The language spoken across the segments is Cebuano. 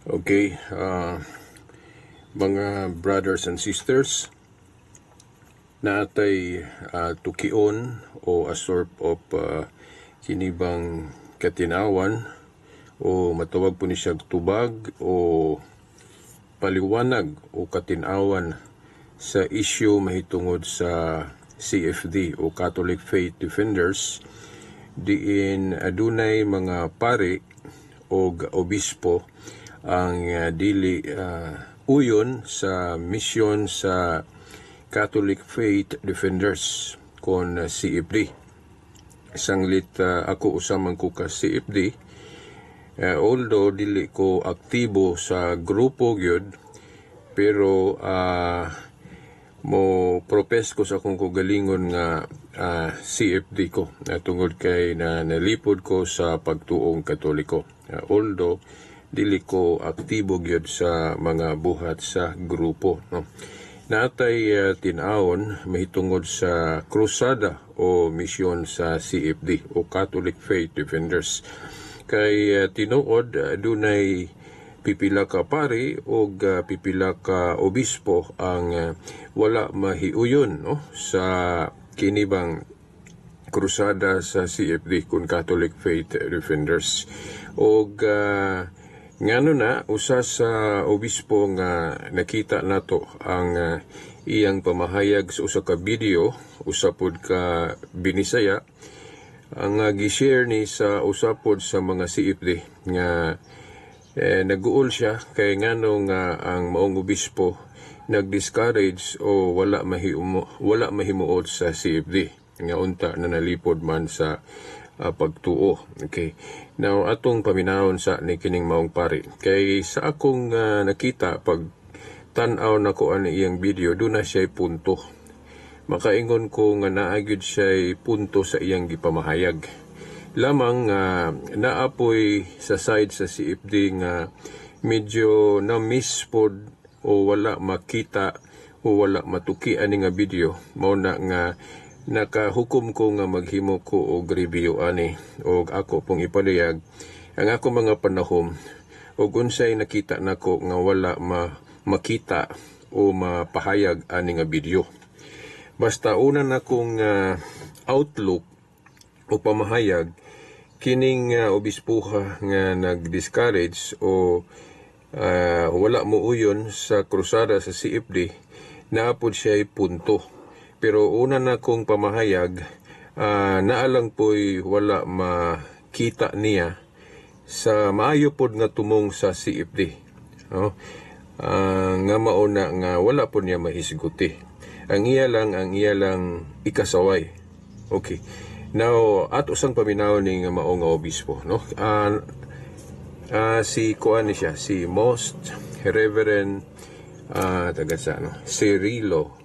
Okay, mga brothers and sisters, naatay tukion o a sort of kinibang katinawan o matawag po ni siya tubag o paliwanag o katinawan sa issue mahitungod sa CFD o Catholic Faith Defenders, diin adunay mga pari og obispo ang dili uyon sa misyon sa Catholic Faith Defenders kon CFD. Sanglit ako usa man ko ka CFD, although dili ko aktibo sa grupo gyud, pero mo profess ko sa akong kaugalingon nga CFD ko tungod kay na nalipod ko sa pagtuong Katoliko. Although dili ko aktibo gyud sa mga buhat sa grupo, no. Naatay tin-awon mahitungod sa krusada o misyon sa CFD o Catholic Faith Defenders. Kay tinuod dunay pipila ka pari og pipila ka obispo ang wala mahiuyon, no, sa kinibang krusada sa CFD kun Catholic Faith Defenders. Og ngano na usa sa obispo nga nakita nato ang iyang pamahayag sa usa ka video, usa pod ka Binisaya ang gi-share ni sa usa pod sa mga CFD nga naguol siya kay ngano nga ang maong obispo nag-discourage o wala mahimuot sa CFD nga unta na nalipod man sa pagtuo. Okay. Now atong paminawon sa ni kining maong pari. Kay sa akong nakita pag tan-aw nako ani iyang video, duna siya punto. Makaingon ko nga naa gyud siya punto sa iyang gipamahayag. Lamang naa poy sa side sa CFD nga medyo na-miss pod o wala makita o wala matuki ani nga video. Mao na nga nakahukom ko nga maghimo ko og review ani og ako pong ipadayag ang ako mga panahom og unsay nakita nako nga wala makita o mapahayag ani nga video. Basta una na kong outlook o pamahayag, kining obispuha nga nag-discourage o wala mo uyon sa krusada sa CFD, naa pod siya punto. Pero una na kong pamahayag, naa lang po'y wala makita niya sa maayo pod nga tumong sa CFD. No? Nga mauna nga wala po niya mahisguti. Ang iya lang ikasaway. Okay. Now, ato sang paminaw ni nga mao nga obispo, no? Si kuan ni siya, si Most Reverend taga sa no, Cirilo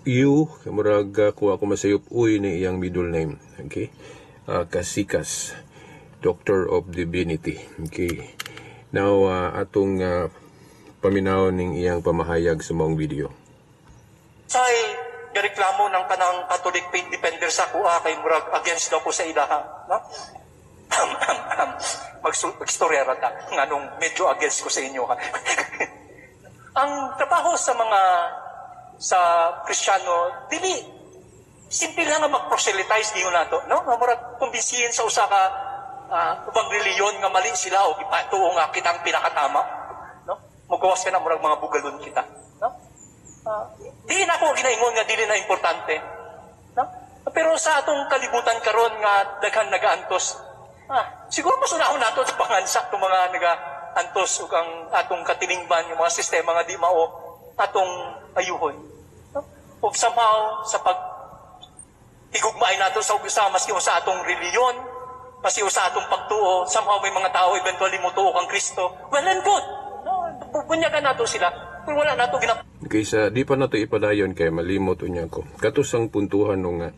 U, murag kuha ko masayop, Uy ni iyang middle name. Okay? Kasikas, Doctor of Divinity. Okay. Now, atong paminaw ning iyang pamahayag sa maong video. Say, gareklamo ng kanang Catholic Faith Defender sa kuha kay murag against daw ko sa ilaha, no? Magstorya ra ta nganong medyo against ko sa inyo ha. Ang trabaho sa mga sa Kristiyano dili simple lang nga mag-proselytize ninyo nato, no? Nga murag kumbinsihin sa usa ka ubang reliyon nga mali sila o ipatuo nga kitang pinakatama, no? Mugawas ka na murag mga bugalon kita, no? Di na ako ginaingon nga dili na importante. No? Pero sa atong kalibutan karon nga daghan nagaantos, siguro mas unahon nato sa pangansa itong mga nagaantos ug ang atong katilingban, yung mga sistema nga di mao atong ayuhon. No? Ug somehow sa pag higugmaay nato sa usa maski sa atong reliyon, maski sa atong pagtuo, somehow may mga tao eventually motuo kang Kristo. Well and good. No, bunyagan nato sila. Pero wala nato ginap Kaysa di pa nato ipadayon kay malimot unya ko. Kato sang puntuhan no nga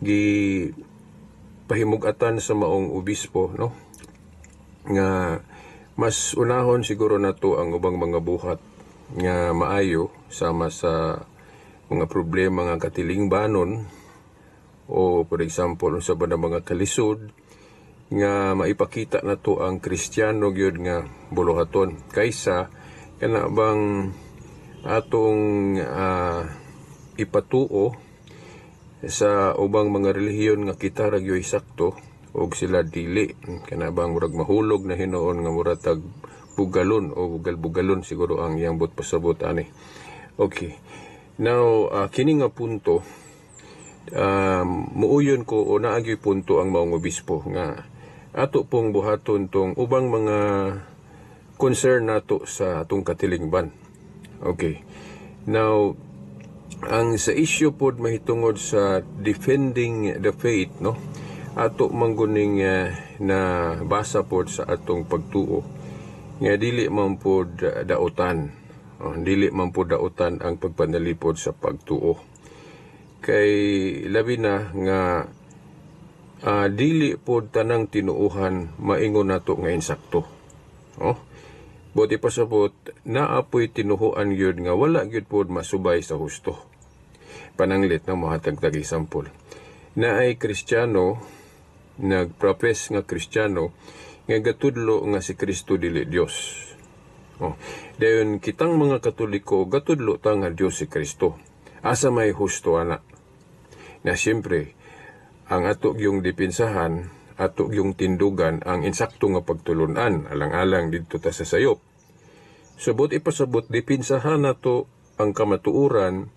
gi pahimug-atan sa maong obispo, no, nga mas unahon siguro nato ang ubang mga buhat nga maayo sama sa mga problema nga katilingbanon o for example unsa ba na mga kalisod. nga maipakita nato ang Kristiyano gyud nga buluhaton kaysa kana bang atong ipatuo sa ubang mga relihiyon nga kita ra gyud sakto og sila dili. Kana bang murag mahulog na hinuon nga murag tag bugalon o bugal-bugalon siguro ang iyang buot pasabot ani. Okay, now kini nga punto, muuyon ko o naa gyoy punto ang maong obispo nga ato pong buhaton tong ubang mga concern nato sa atong katilingban. Okay. Now, ang sa issue pod mahitungod sa defending the faith, no? Ato mangguning na basa pod sa atong pagtuo nga dili man pod daotan. Oh, dili man pod daotan ang pagpanalipod sa pagtuo. Kay labi na nga dili pod tanang tinuuhan maingon nato nga insakto. Oh. Buot ipasabot, naa poy tinuhuan gyud nga wala gyud pod masubay sa husto. Pananglit na mohatag tag example. Naay Kristiyano, nagprofess nga Kristiyano, nga gatudlo nga si Kristo dili Dios. Oh. Dayon kitang mga Katoliko gatudlo ta nga Dios si Kristo. Asa may husto ana? Na siyempre, ang ato yung depensahan, ato yung tindugan ang insakto nga pagtulunan, alang-alang didto ta sa sayop. Sabot ipasabot, depensahan nato ang kamatuoran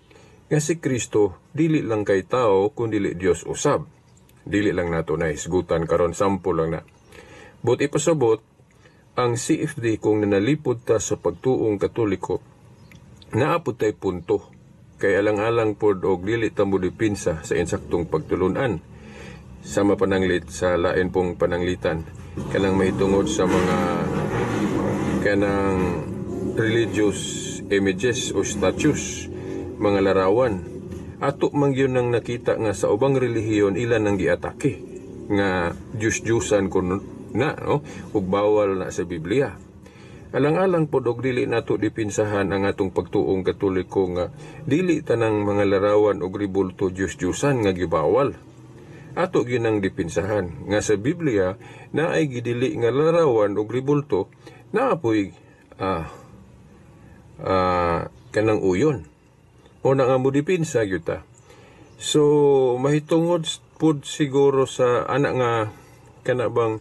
nga si Kristo dili lang kay tao kun dili Dios usab. Dili lang nato na hisgutan karon, sample lang na. Buot ipasabot, ang CFD kung nanalipod ta sa pagtuong Katoliko, naa pod tay punto kay alang-alang pod og dili ta mo depensa sa insaktong pagtulunan. Sama pananglit sa lain pong pananglitan kanang mahitungod sa mga kanang religious images o statues, mga larawan. Ato man gyud nang nakita nga sa ubang relihiyon ilan ang giatake nga Diyos-Diyusan kuno na, no? Ug bawal na sa Biblia. Alang-alang pod og dili nato dipinsahan ang atong pagtuong Katoliko nga dili tanang mga larawan og ribulto Diyos-Diyusan nga gibawal. Ato gyud nang dipinsahan nga sa Biblia naay gidili nga larawan og ribulto, naa poy kanang uyon. O na nga mo dipinsa gyud ta. So mahitungod pod siguro sa ana nga kana bang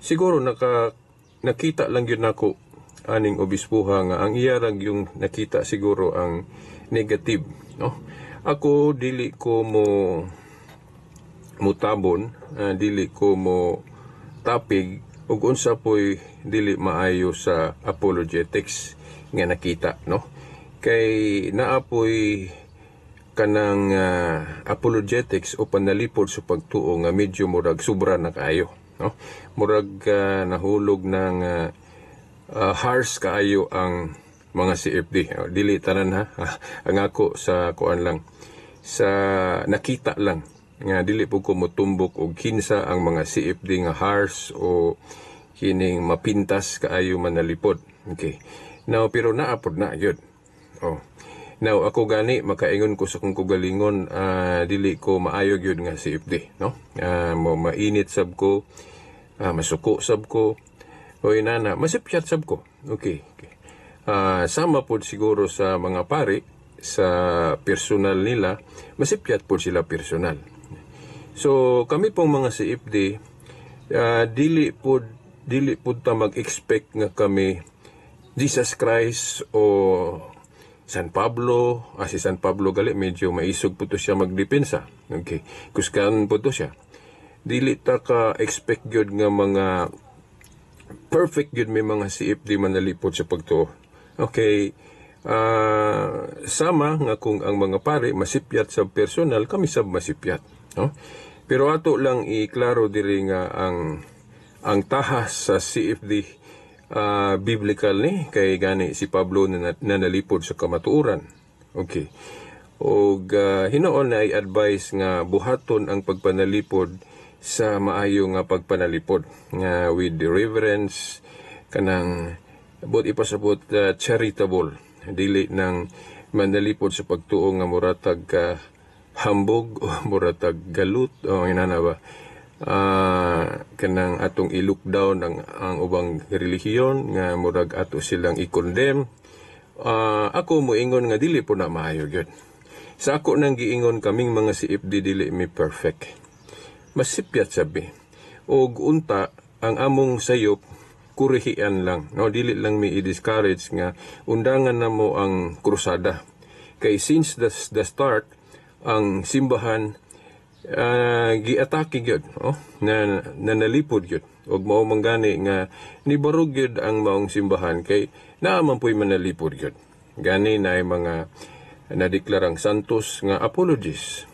siguro nakita lang gyud nako aning obispuha nga ang iya ra yung nakita siguro ang negative, no? Ako dili ko mo mutabon, dili ko mo tapig ug unsa poy dili maayo sa apologetics nga nakita, no? Kay naa poy kanang apologetics o panalipod sa pagtuo nga medyo murag sobra na kaayo, no? Murag nahulog ng harsh kaayo ang mga CFD. Oh, dili tanan ha. Ang ako sa kuan lang, sa nakita lang nga dili po ko motumbok og kinsa ang mga CFD nga harsh o kining mapintas kaayo manalipod. Okay. Now pero naa pod na gyud. Oh. Now ako gani makaingon ko sa kong kugalingon, dili ko maayo gyud nga CFD, no? Mo mainit sab ko, masuko sab ko. O inana, masipyat sab ko. Okay. Sama pod siguro sa mga pari sa personal nila, masipyat pod sila personal. So kami pong mga CFD, dili pod ta mag-expect nga kami Jesus Christ o San Pablo. Si San Pablo gali medyo maisog po to siya magdepensa. Okay. Kuskan po to siya. Dili ta ka expect gyud nga mga perfect gyud may mga CFD manalipod sa pagtuo. Okay. Sama nga kung ang mga pare masipyat sa personal, kami sab masipyat, no? Pero ato lang iklaro diri nga ang tahas sa CFD biblical ni kay gani si Pablo na nanalipod sa kamatuoran. Okay. Og hinuon na ay advice nga buhaton ang pagpanalipod sa maayo nga pagpanalipod nga with reverence, kanang buot ipasabot, charitable, dili nang manalipod sa pagtuo nga muratag hambog o muratag galut o inana ba. Kanang atong i-look down ang ubang relihiyon nga murag ato silang i-condemn. Ako moingon nga dili po na maayo gyud. Sa ako nang giingon, kaming mga CFD dili mi perfect. Masipyat sabi. Og unta ang among sayop kurihian lang, no? Dili lang mi i-discourage nga undangan na mo ang krusada. Kay since the start, ang simbahan giatake gyud, oh, na nalipod gyud og mao man gani nga nibarog gyud ang maong simbahan kay naa man po'y manalipod gyud. Gani na ay mga nadeklarang santos nga apologists.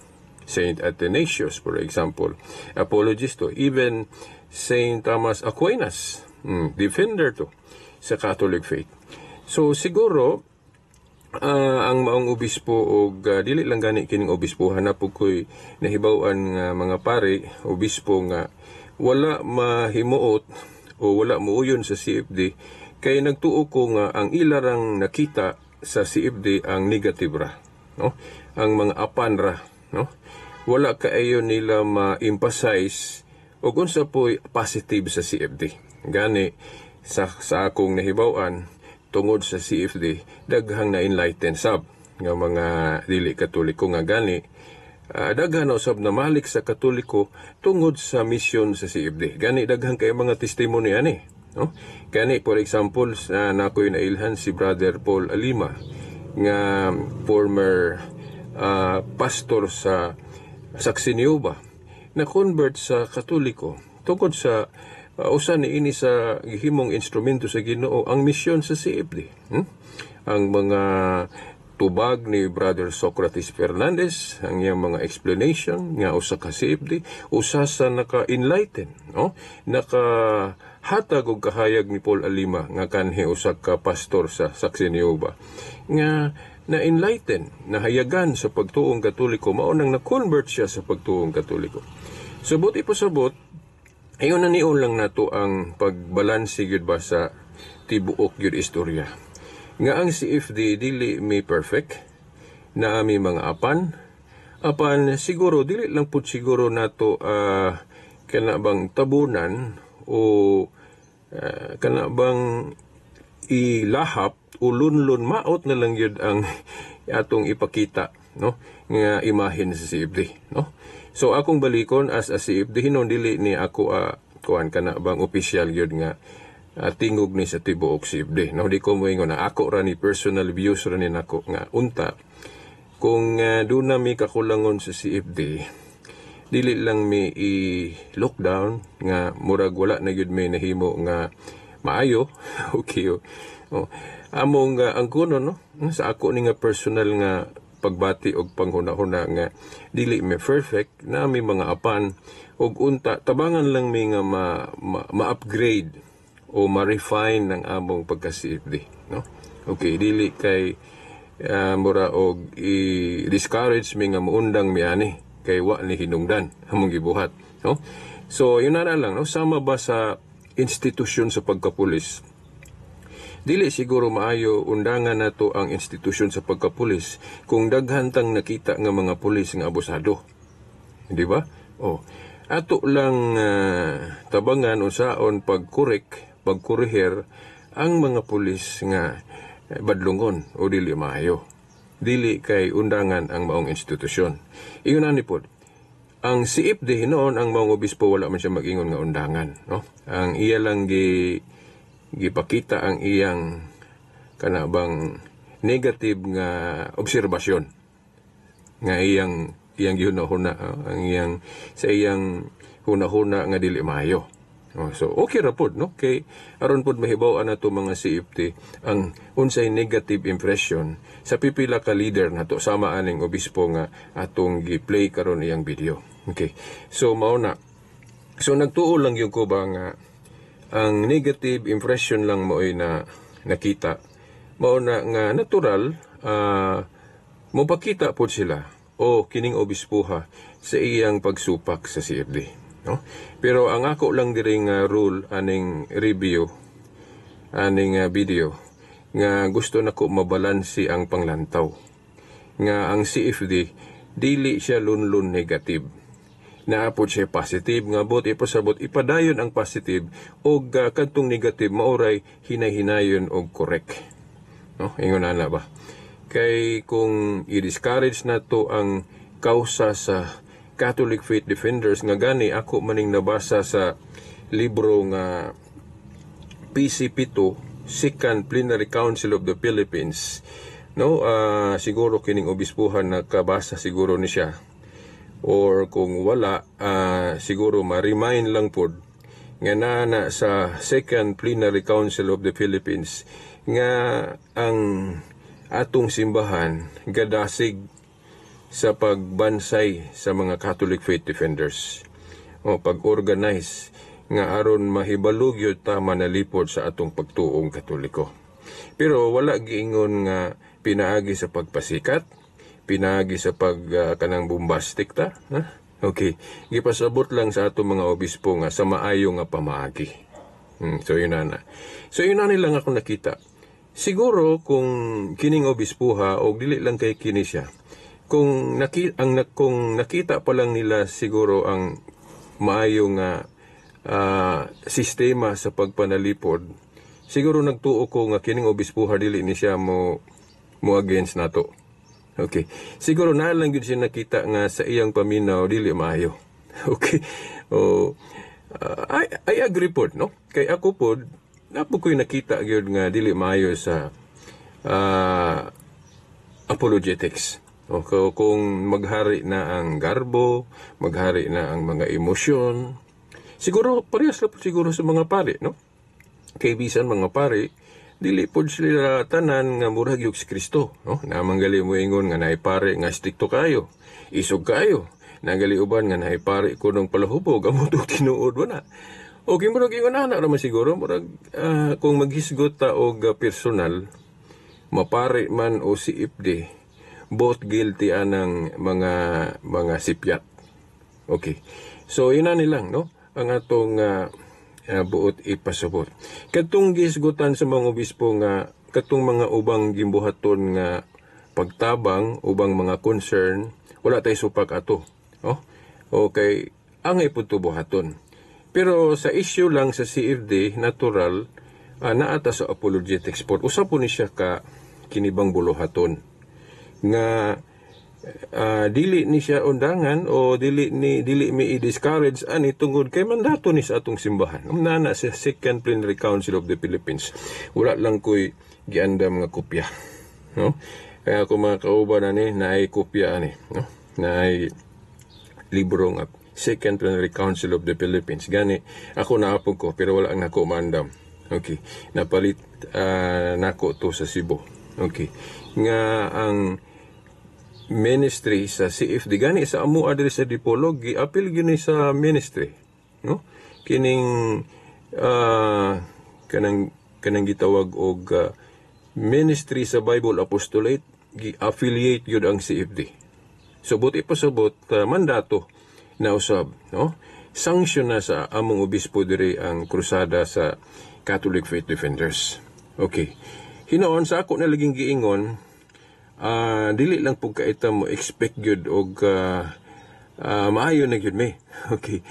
Saint Athanasius, for example, apologist to. Even Saint Thomas Aquinas, defender to sa Catholic faith. So siguro ang maong obispo og dili lang gani kining obispo, hanap pud ko'y nahibaw-an nga mga pare, obispo nga wala mahimuot o wala muuyon sa CFD kay nagtuo ko nga ang ilarang nakita sa CFD ang negative ra, no? Ang mga apan ra, no? Wala kaayo nila ma-emphasize og unsa po'y positive sa CFD. Gani sa akong nahibaw-an, tungod sa CFD daghang na-enlighten sab nga mga dili Katoliko, nga gani daghan na usab namalik sa Katoliko tungod sa misyon sa CFD. Gani daghan kay mga testimony ani, no? Gani for example, sa nakoy nailhan si Brother Paul Alima nga former pastor sa Saxinioba, na convert sa Katoliko tungod sa usa ni ini sa gihimong instrumento sa Ginoo ang misyon sa CFD. Ang mga tubag ni Brother Socrates Fernandez, ang iyang mga explanation nga usa ka CFD, usa sa naka-enlighten, no? Nakahatag og kahayag ni Paul Alima nga kanhi usa ka pastor sa Saxinioba nga na-enlighten, nahayagan sa pagtuong Katoliko, mao nang na-convert siya sa pagtuong Katoliko. So buot ipasabot, ayon na nion lang nato ang pagbalanse gyud ba sa tibuok gyud istorya. Nga ang CFD dili mi perfect, na ami mga apan, apan siguro dili lang pud siguro nato kana bang tabunan o kana bang ilahap o lunlun, maot na lang yun ang atong ipakita, no, nga imahin sa CFD, no? So akong balikon as a CFD hinon, dili ni ako kuan kana bang official gyud nga tingog ni sa tibuok CFD, no? Di ko moingon na ako ra ni, personal views ra ni nako nga unta kung duna mi kakulangon sa CFD, dili lang mi i-lockdown nga murag wala na gyud mi nahimo nga maayo. Okay, oh. Oh. Among ang kuno, no, sa ako ni nga personal nga pagbati og panghuna-huna nga dili mi perfect, na mi mga apan, og unta tabangan lang mi nga ma-upgrade o ma-refine ang among pagka-CFD, no? Okay, dili kay mura og i-discourage mi nga muundang mi ani kay wa ni hinungdan among gibuhat, no? So yun na lang, no? Sama ba sa institusyon sa pagkapulis, dili siguro maayo undangan nato ang institusyon sa pagkapulis kung daghan tang nakita nga mga pulis nga abusado, di ba? Oh, ato lang tabangan unsaon pagkorek, pagkorehir ang mga pulis nga badlongon o dili maayo, dili kay undangan ang maong institusyon. Ingon ani pod ang CFD hinuon, ang maong obispo wala man siya mag-ingon nga undangan, no? Ang iya lang gipakita ang iyang kana bang negative nga obserbasyon nga iyang iyang gihuna-huna, ang iyang sa iyang huna-huna nga dili maayo. Oh, so okay ra pod, no, kay aron pod mahibaw-an nato mga CFD ang unsay negative impression sa pipila ka leader nato, sama aning obispo nga atong gi-play karon iyang video. Okay. So mao na. So nagtuo lang yung ko ba nga ang negative impression lang mo'y na nakita. Mao na nga natural mopakita pod sila o kining obispoha sa iyang pagsupak sa CFD, no? Pero ang ako lang diri nga rule aning review aning video nga gusto nako mabalanse ang panglantaw nga ang CFD dili siya lunlun negative. Naa pod siya positive nga buot ipasabot, ipadayon ang positive og kadtong negative maoray hinay-hinayon og correct. No, ingon ana ba? Kay kung i-discourage nato ang kausa sa Catholic Faith Defenders, nga gani ako maning nabasa sa libro nga PCP2, Second Plenary Council of the Philippines, no? Siguro kining obispuhan nakabasa siguro ni siya, or kung wala, siguro ma-remind lang pod nga naa na sa Second Plenary Council of the Philippines nga ang atong simbahan gadasig sa pagbansay sa mga Catholic Faith Defenders o pag-organize nga aron mahibalo gyud ta manalipod sa atong pagtuong Katoliko. Pero wala giingon nga pinaagi sa pagpasikat, pinaagi sa pag kanang bombastic ta, ha? Okay, gipasabot lang sa atong mga obispo nga sa maayo nga pamaagi. So yun na na. So yun na lang ako nakita. Siguro kung kining obispuha o dili lang kay kini siya. Kung nakita pa lang nila siguro ang maayo nga sistema sa pagpanalipod, siguro nagtuo ko nga kining obispuha dili ni siya mo mo against nato. Okay. Siguro na lang gyud siya nakita nga sa iyang paminaw dili maayo. Okay. Oh, I agree pod, no? Kay ako pod naa pod ko'y nakita gyud nga dili maayo sa apologetics. O kung maghari na ang garbo, maghari na ang mga emosyon, siguro parehas lang pod siguro sa mga pari, no? Kay bisan mga pari, dili pod sila tanan nga murag yung si Kristo, no? Namanggali mo ingon nga naay pare nga strikto kayo, isog kayo. Nagali uban nga naay pare kunong palahubog, amo to tinuod wala. Okay, murag ingon ana naman siguro, murag kung maghisgot ta og personal, mapare man o CFD, both guilty anang mga sipyat. Okay. So ina nilang, no, ang atong buot ipasabot. Katong gihisgutan sa mga obispo nga katong mga ubang gimbuhaton nga pagtabang, ubang mga concern, wala tay supak ato. Oh? Okay, angay pud to buhaton. Pero sa issue lang sa CFD, natural, naata sa apologetics pod. Usa po ni siya ka kinibang buluhaton nga dili ni siya undangan o dili mi i-discourage ani tungod kay mandato ni sa atong simbahan. Naa na sa Second Plenary Council of the Philippines. Wala lang ko'y giandam nga kopya. No? Kaya kung mga kauban ani, naay kopya ani, no? Naay libro nga Second Plenary Council of the Philippines. Gani ako naapog ko pero wala ang nako maandam. Okay. Napalit nako to sa Cebu. Okay. Nga ang ministry sa CFD gani sa amo adre sa Dipolog, giapil gyud ni sa ministry, no? Kining kanang gitawag og ministry sa Bible Apostolate, gi-affiliate gyud ang CFD. So buot ipasabot, mandato na usab, no? Sanction na sa among obispo diri ang krusada sa Catholic Faith Defenders. Okay. Hinoon sa ako na laging giingon, dili lang pud kaita mo expect gyud og maayo na gyud mi. Okay.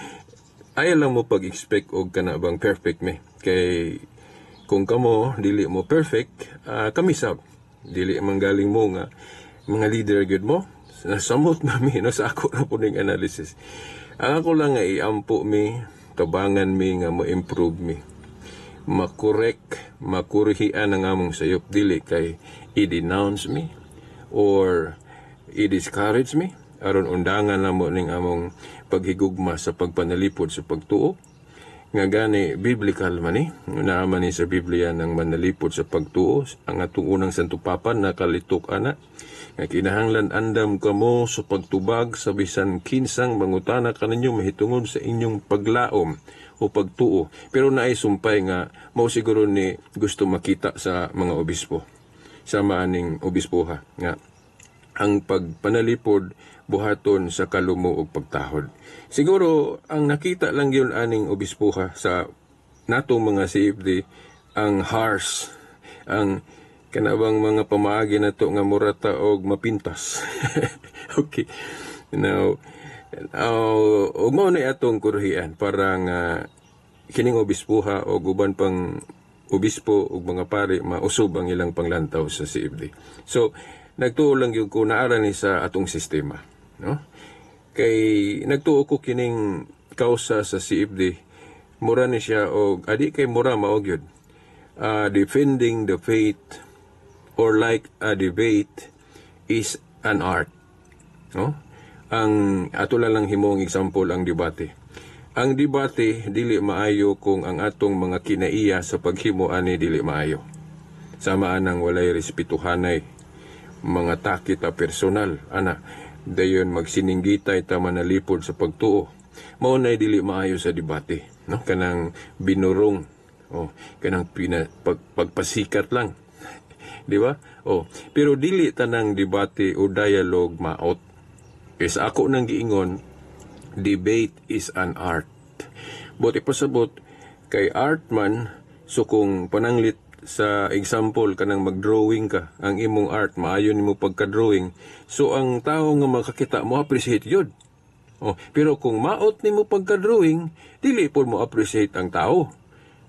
Ayaw lang mo pag-expect og kana bang perfect mi. Kay kung kamo dili mo perfect, kami sab dili man galing mo nga mga leader gyud mo. Nasamot na mi, no, sa ako na po ning analysis. Ang ako lang nga iampo mi, tabangan mi nga mo-improve mi. Makorek, makurihian ang among sayop, dili kay i-denounce me or i-discourage me aron undangan namo ning among paghigugma sa pagpanalipod sa pagtuo, nga gani biblical man ni, naa man ni sa Biblia ng manalipod sa pagtuo. Ang atong unang Santo Papa nakalitok ana nga kinahanglan andam kamo sa pagtubag sa bisan kinsang mangutana kaninyo mahitungod sa inyong paglaom o pagtuo. Pero naay sumpay nga mao siguro ni gusto makita sa mga obispo, sa maaning obispoha, nga ang pagpanalipod buhaton sa kalumo ug pagtahod. Siguro ang nakita lang yun aning obispoha sa natong mga CFD ang harsh, ang kanabang mga pamaagi nato nga murata og mapintas. Okay. Now, Ug mao na atong kurhian para nga kining obispuha o uban pang obispo ug mga pari mausab ang ilang panglantaw sa CFD. So nagtuo lang gyud ko naara ni sa atong sistema, no? Kay nagtuo ko kining kausa sa CFD mura ni siya og adi kay mura mao gyud. Defending the faith or like a debate is an art. No? Ang ato lang himong example ang debate. Ang debate dili maayo kung ang atong mga kinaiya sa paghimo ani dili maayo. Sama anang walay respetuhanay, mga takit a personal ana, dayon magsininggitay ta manalipod sa pagtuo. Mao nay dili maayo sa debate, no? Kanang binurong, oh, kanang pagpasikat lang. Di ba? Oh, pero dili tanang debate o dialogue maot. Kay sa ako nang giingon, debate is an art. But ipasabot kay art man, so kung pananglit sa example kanang mag-drawing ka, ang imong art maayo nimo pagka-drawing, so ang tao nga makakita mo appreciate yun. Oh, pero kung maot nimo pagka-drawing, dili pod mo appreciate ang tao.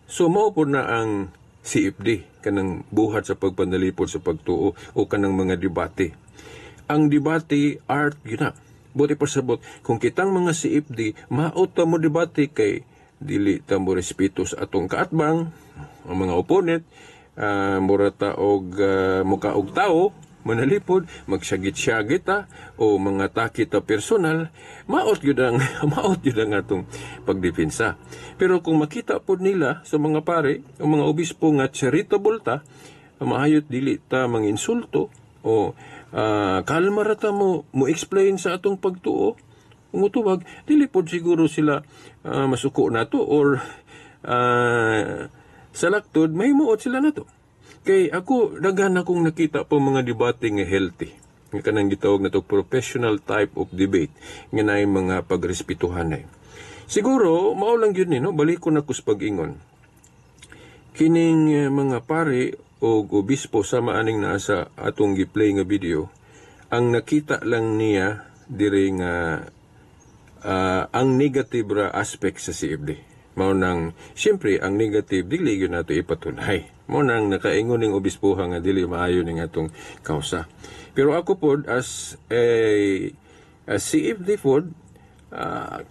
So mao pod na ang CFD, kanang buhat sa pagpanalipod sa pagtuo o kanang mga debate. Ang debate art yun na. Buti pasabot, kung kitang mga CFD, maot ta mo debate kay dili ta mo respeto sa atong kaatbang, ang mga opponent, mura ta og muka og tao, manalipod, magsyagit-syagit ta, o mga takit ta personal, maot yun ang, maot yun ang atong pagdepensa. Pero kung makita pod nila sa mga pare, o mga obispo nga charitable ta, maayot dili ta manginsulto, o kalma ra ta mo mo explain sa atong pagtuo, umutubag, dili pod siguro sila masuko nato or sa laktod may muot sila nato. Kay ako daghan akong nakita po mga debate nga healthy, nga kanang gitawag nato professional type of debate nga naay mga pagrespetuhan ay. Siguro mao lang gyud ni, no, balik ko na kus pag-ingon. Kining mga pare o obispo sama aning naa sa atong gi-play nga video, ang nakita lang niya diri nga ang negative ra aspect sa CFD. Mao nang siyempre ang negative dili gyud nato ipatunay. Mao nang nakaingon ning obispoha nga dili maayo ning atong kausa. Pero ako pod as a, as CFD pod,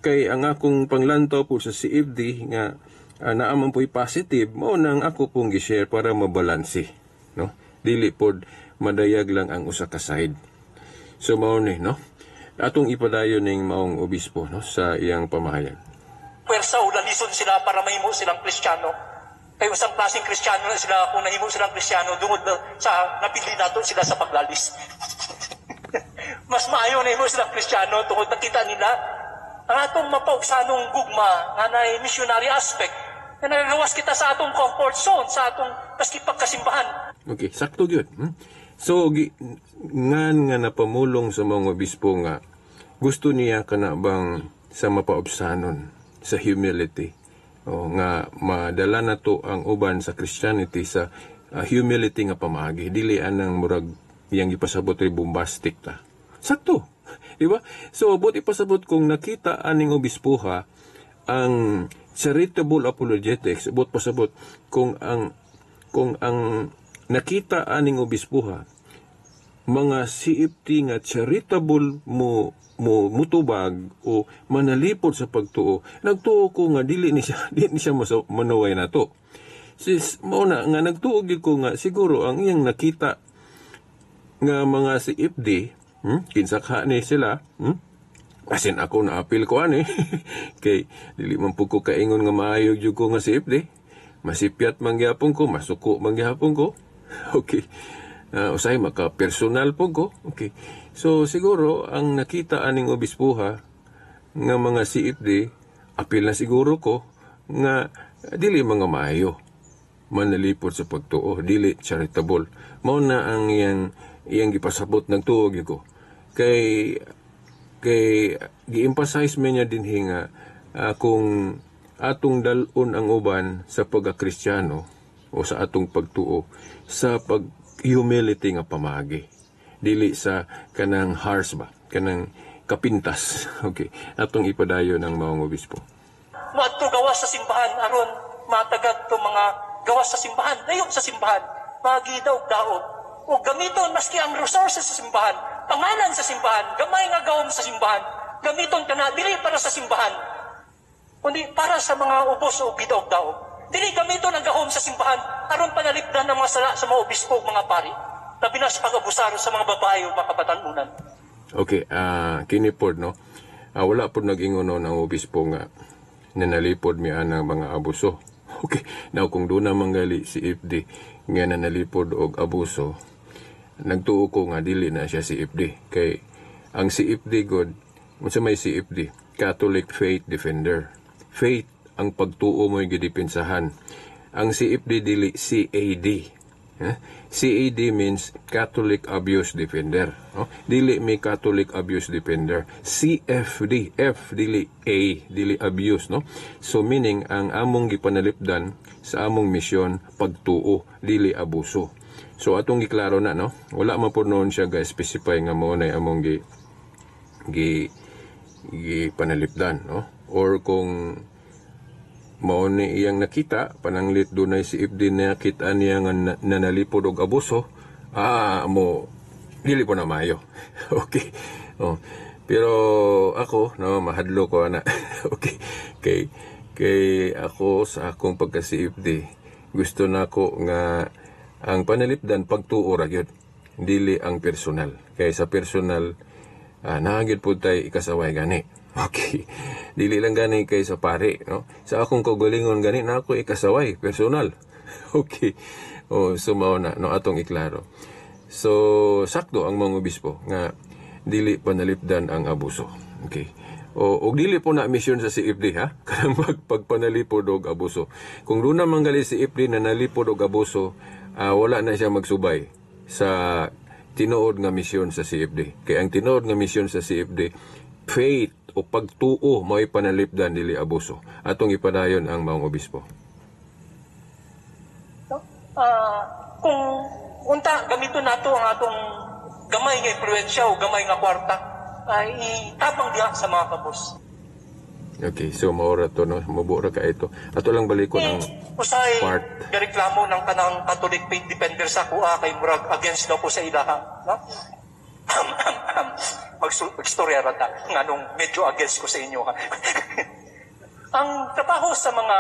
kay ang akong panglantaw po sa CFD nga naa man po'y positive, mao nang ako pong gi-share para mabalanse, no? Dili pod madayag lang ang usa ka side. So mao ni, no? Atong ipadayon ning maong obispo, no, sa iyang pamahayag. Pwersa o lalison sila para mahimo silang Kristiyano. Kay usang klaseng Kristiyano na sila kung nahimo silang Kristiyano dungod na sa napili nato sila sa paglalis. Mas maayo na himo silang Kristiyano tungod nakita nila ang atong mapaugsanong gugma nga naay missionary aspect na nalalawas kita sa atong comfort zone, sa atong maski pagkasimbahan. Okay, sakto gyud. So ngan nga napamulong sa mga obispo nga gusto niya kana bang sa mapaubsanon sa humility. O nga madala na to ang uban sa Christianity sa humility nga pamaagi, dili anang murag iyang gipasabot ay bombastic ta. Sakto. Di ba? So but ipasabot kung nakita aning obispoha ang charitable apologetics, but pasabot kung ang nakita aning obispoha mga CFT nga charitable mo mo mutubag o manalipod sa pagtuo, nagtuo ko nga dili ni siya dili ni siya manuway nato. Sis mao na nga nagtuo gyud ko nga siguro ang iyang nakita nga mga CFD, kinsa ka ni sila, Asin ako na apil ko ani kay dili man pud ko kaingon nga maayo gyud ko nga CFD. Masipyat man gyapon ko, masuko man gyapon ko. Okay. Usahay maka personal po ko. Okay. So siguro ang nakita aning obispuha nga mga CFD, apil na siguro ko nga dili mga maayo manalipod sa pagtuo, dili charitable. Mao na ang iyang iyang gipasabot, nagtuo gyud ko. Kay kay gi-emphasize man niya dinhi nga kung atong dal-on ang uban sa pagka-Kristiyano o sa atong pagtuo sa pag humility nga pamaagi, dili sa kanang harsh ba, kanang Kapintas. Okay. Atong ipadayon ang maong obispo. Moadto gawas sa simbahan aron matagag to mga gawas sa simbahan, layo sa simbahan, magidaog-daog. O gamiton maski ang resources sa simbahan, pangalan sa simbahan, gamay nga gawom sa simbahan, gamiton kana dili para sa simbahan, kundi para sa mga ubos o gidaog-daog. Dili gamiton ang gahom sa simbahan aron panalipdan ng mga sala sa mga obispo ug mga pari, labi na sa pag-abusar sa mga babae o mga kabatan-unan. Okay, kini pod, no. Wala pod nag-ingon, no, ng obispo nga nanalipod mi anang mga abuso. Okay, now kung doon na manggali si CFD nga nanalipod og abuso, nagtuo ko nga dili na siya CFD. Kay ang CFD god, unsa may CFD? Catholic Faith Defender. Faith, ang pagtuo mo'y gidepensahan. Ang CFD dili CAD. Eh? CAD means Catholic Abuse Defender. No? Dili mi Catholic Abuse Defender. CFD, F dili A, dili abuse, no? So meaning ang among gipanalipdan sa among misyon, pagtuo, dili abuso. So atong giklaro na, no? Wala man po noon siya ga specify nga mao na among gi gi gipanalipdan, no? Or kung mao ni iyang nakita, pananglit dunay CFD na nakita niya nga nanalipod og abuso, mo dili po na maayo. Okay. Oh. Pero ako, no, mahadlo ko ana. Okay. Kay kay ako sa akong pagka CFD, gusto nako nga ang panalipdan pagtuo ra gyud, dili ang personal. Kay sa personal, naa gyud pud tay ikasaway gani. Okay. Dili lang gani kay sa pare, no? Sa akong kaugalingon gani na ako ikasaway personal. Okay. Oh, so mao na, no, atong iklaro. So sakto ang mga obispo nga dili panalipdan ang abuso. Okay. O og dili po na misyon sa CFD ha, kanang magpagpanalipod og abuso. Kung doon naman gali si CFD na nalipod og abuso, wala na siya magsubay sa tinuod nga misyon sa CFD. Kay ang tinuod nga misyon sa CFD, faith o pagtuo mo'y panalipdan, dili abuso. Atong ipadayon ang maong obispo. No? Kung unta gamiton nato ang atong gamay nga impluwensya o gamay nga kwarta ay itabang diha sa mga kabus. Okay, so maora to, no, mubo ra ka ito. Ato lang balikon ang Usahay part. Gareklamo ng kanang Catholic Faith Defender sa kuha kay murag against daw ko sa ilaha, no? Magstorya ra ta nganong medyo against ko sa inyo ha. Ang trabaho sa mga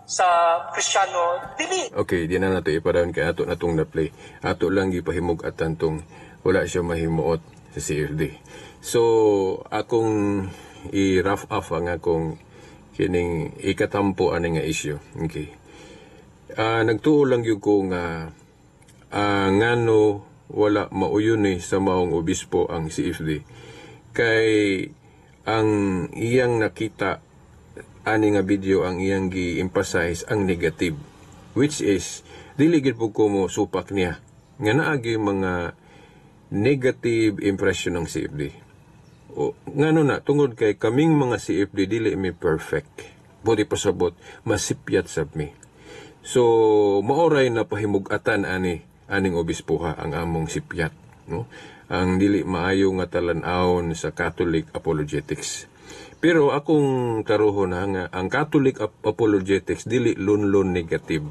sa Kristiyano dili Okay, di na nato ipadayon kay ato na tong na-play. Ato lang gipahimug-atan tong wala siya mahimuot sa CFD. So, akong i-rough off ang akong kining ikatampo ani nga issue. Okay. Nagtuo lang gyud ko nga ngano wala mauyon ni sa maong obispo ang CFD. Kay ang iyang nakita ani nga video, ang iyang gi-emphasize ang negative, which is dili gid po ko mo supak niya nga naagi mga negative impression ng CFD. O ngano na, tungod kay kaming mga CFD dili mi perfect. Buti pasabot, masipyat sab mi. So maoray na pahimug-atan ani aning obispoha ang among sipyat, no, ang dili maayo nga talan-awon sa Catholic apologetics. Pero akong karuhon na nga ang Catholic apologetics dili lunlon negative.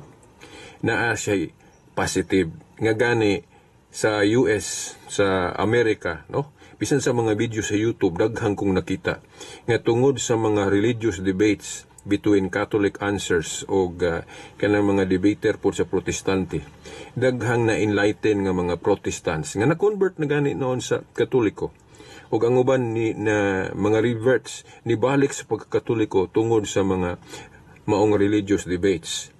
Naa siya positive. Nga gani sa US, sa Amerika, no? Bisan sa mga video sa YouTube, daghan kong nakita nga tungod sa mga religious debates between Catholic Answers o kanang mga debater po sa Protestante, daghang na enlighten nga mga Protestants nga na-convert na gani noon sa Katoliko. Ug ang uban ni na mga reverts ni balik sa pagkakatoliko tungod sa mga maong religious debates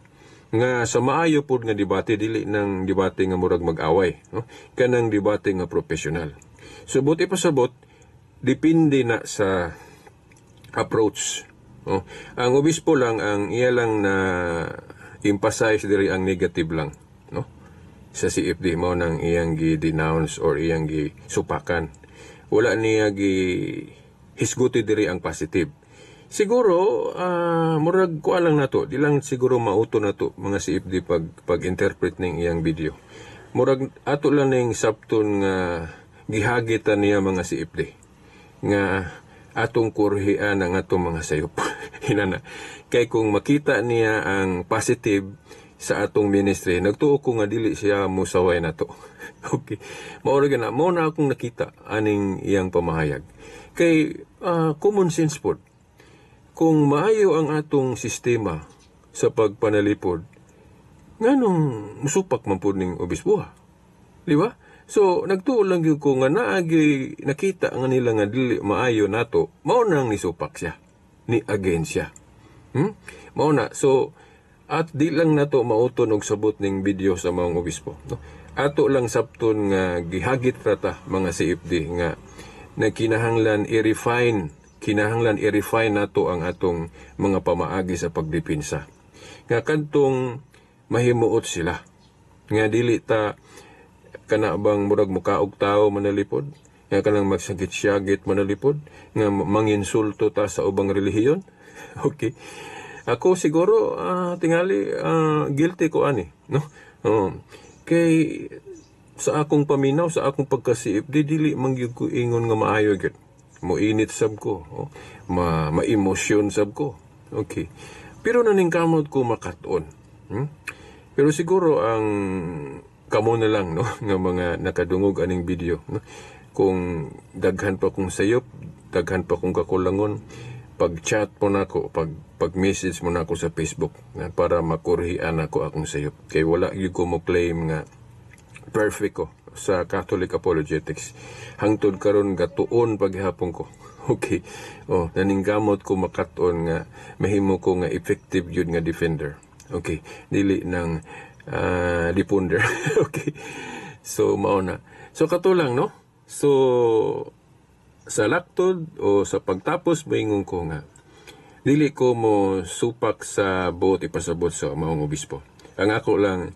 nga sa maayo pod nga debate, dili nang debate nga murag mag-away, no, kanang debate nga professional. So buti pasabot, depende na sa approach, no? Ang obispo lang, ang iya lang na emphasize diri ang negative lang, no, sa CFD, mao nang iyang gi-denounce or iyang gi-supakan. Wala niya gi hisguti diri ang positive. Siguro murag kuan lang nato, di lang siguro mauto nato mga CFD pag pag-interpret ning iyang video. Murag ato lang ning sabton nga gihagitan niya mga CFD. nga atong kurhian ang atong mga sayop. Hinana. Kay kung makita niya ang positive sa atong ministry, nagtuo ko nga dili siya musaway nato. Okay. Mao ra na, mao na akong nakita aning iyang pamahayag. Kay common sense pod. Kung maayo ang atong sistema sa pagpanalipod, nganong musupak man pud ning obispo? Di ba? So, nagtuo lang gyud ko nga naagi nakita nga nila nga dili maayo nato, mao nang nisupak siya, ni against siya. Mao na. So, at di lang nato mauton og sabot ning video sa mga obispo, no? Ato lang sabton nga gihagit rata mga CFD nga nagkinahanglan i-refine, kinahanglan i-refine nato ang atong mga pamaagi sa pagdepensa. Nga kadtong mahimuot sila nga dili ta kana bang murag mukaog tao manalipod, nga kanang magsagit-syagit manalipod, nga manginsulto ta sa ubang relihiyon. Okay. Ako siguro tingali guilty ko ani, no? Oh. Kay sa akong paminaw, sa akong pagka-CFD, dili man gyud ko ingon nga maayo gyud. Moinit sab ko, oh. Ma-emosyon sab ko. Okay. Pero naningkamot ko makat-on. Pero siguro ang kamo na lang, no, nga mga nakadungog aning video, no? Kung daghan pa kong sayop, daghan pa kong kakulangon, pag-chat mo nako, pag-message mo nako sa Facebook na para makurhian ako akong sayop. Kay wala gyud ko mo claim nga perfect ko sa Catholic apologetics. Hangtod karon gatuon paghapon ko. Okay. Oh, naningkamot ko makat-on nga mahimo ko nga effective yun nga defender. Okay. Dili nang defender. Okay. So mao na. So kato lang, no? So sa laktod o sa pagtapos, moingon ko nga dili ko mo supak sa buot ipasabot sa maong obispo. Ang ako lang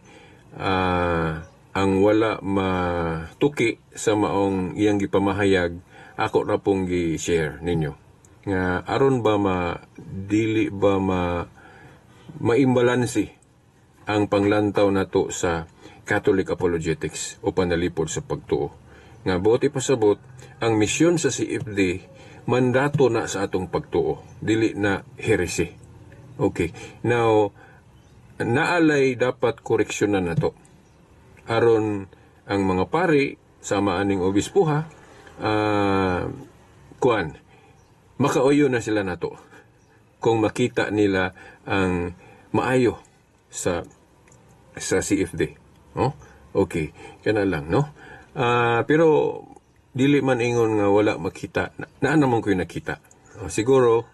ang wala matuki sa maong iyang gipamahayag, ako ra pong gi-share ninyo. Nga aron ba ma dili ba ma maimbalansi ang panglantaw nato sa Catholic apologetics o panalipod sa pagtuo. Nga buot ipasabot, ang misyon sa CFD mandato na sa atong pagtuo, dili na heresy. Okay. Now, naalay dapat koreksyonan nato. Aron ang mga pari sama aning obispuha, kuan, makauyo na sila nato kung makita nila ang maayo sa CFD. Oh? Okay, kana lang, no? Pero dili man ingon nga wala makita. Naa naman ko'y nakita. Oh, siguro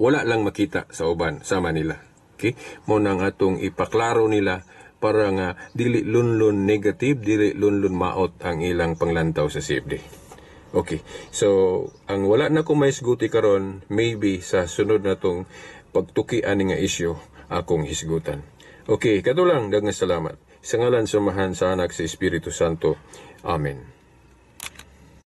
wala lang makita sa uban sama nila. Okay? Mo nang atong ipaklaro nila para nga dili lunlun negative, dili lunlun maot ang ilang panglantaw sa CFD. Okay. So, ang wala na ko maisguti karon, maybe sa sunod na tong pagtuki ani nga isyu akong hisgutan. Okay, kato lang, daghang salamat. Sa ngalan sa Amahan, sa Anak, sa Espiritu Santo. Amen.